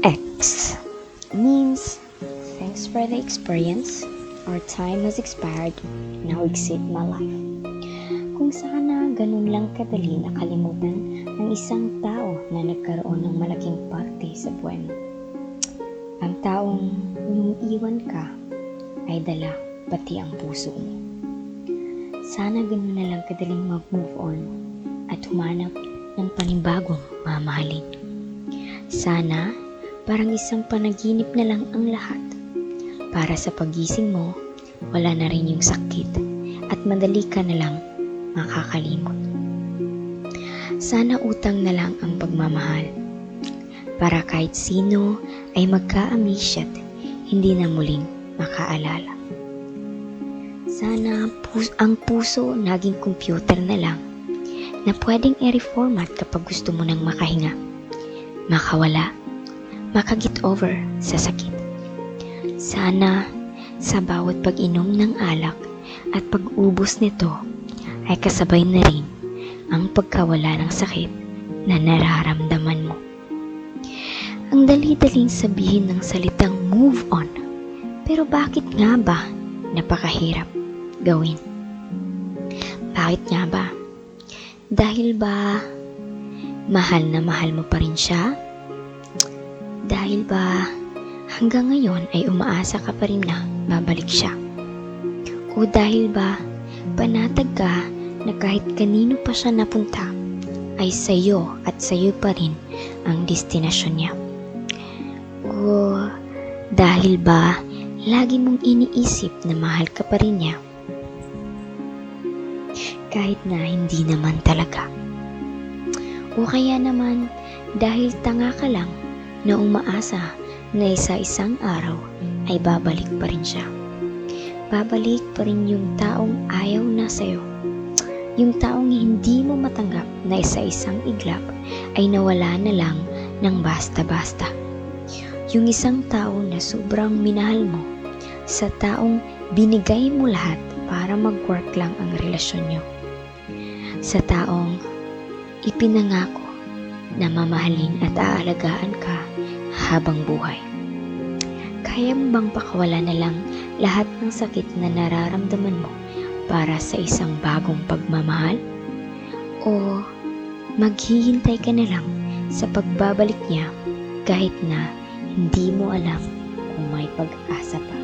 X means thanks for the experience. Our time has expired. Now exit my life. Kung sana ganun lang kadali na kalimutan ang isang tao na nagkaroon ng malaking parte sa buhay mo. Ang taong nung iwan ka ay dala pati ang puso mo. Sana ganun na lang kadaling mag-move on at humanap ng panibagong mamahalin. Sana parang isang panaginip na lang ang lahat. Para sa pagising mo, wala na rin yung sakit at madali ka na lang makakalimot. Sana utang na lang ang pagmamahal. Para kahit sino ay magka-amnesia at hindi na muling makaalala. Sana ang puso naging computer na lang na pwedeng i-reformat kapag gusto mo nang makahinga, makawala, maka-get over sa sakit. Sana sa bawat pag-inom ng alak at pag-ubos nito ay kasabay na rin ang pagkawala ng sakit na nararamdaman mo. Ang dali-daling sabihin ng salitang "move on", pero bakit nga ba napakahirap gawin? Bakit nga ba? Dahil ba mahal na mahal mo pa rin siya? Dahil ba hanggang ngayon ay umaasa ka pa rin na babalik siya? O dahil ba panatag ka na kahit kanino pa siya napunta ay sa'yo at sa'yo pa rin ang destinasyon niya? O dahil ba lagi mong iniisip na mahal ka pa rin niya kahit na hindi naman talaga? O kaya naman dahil tanga ka lang na umaasa na isa-isang araw ay babalik pa rin siya. Babalik pa rin yung taong ayaw na sa'yo. Yung taong hindi mo matanggap na isa-isang iglap ay nawala na lang ng basta-basta. Yung isang tao na sobrang minahal mo, sa taong binigay mo lahat para mag-work lang ang relasyon nyo. Sa taong ipinangako na mamahalin at aalagaan ka habang buhay. Kaya mo bang pakawalan na lang lahat ng sakit na nararamdaman mo para sa isang bagong pagmamahal? O maghihintay ka na lang sa pagbabalik niya kahit na hindi mo alam kung may pag-asa pa?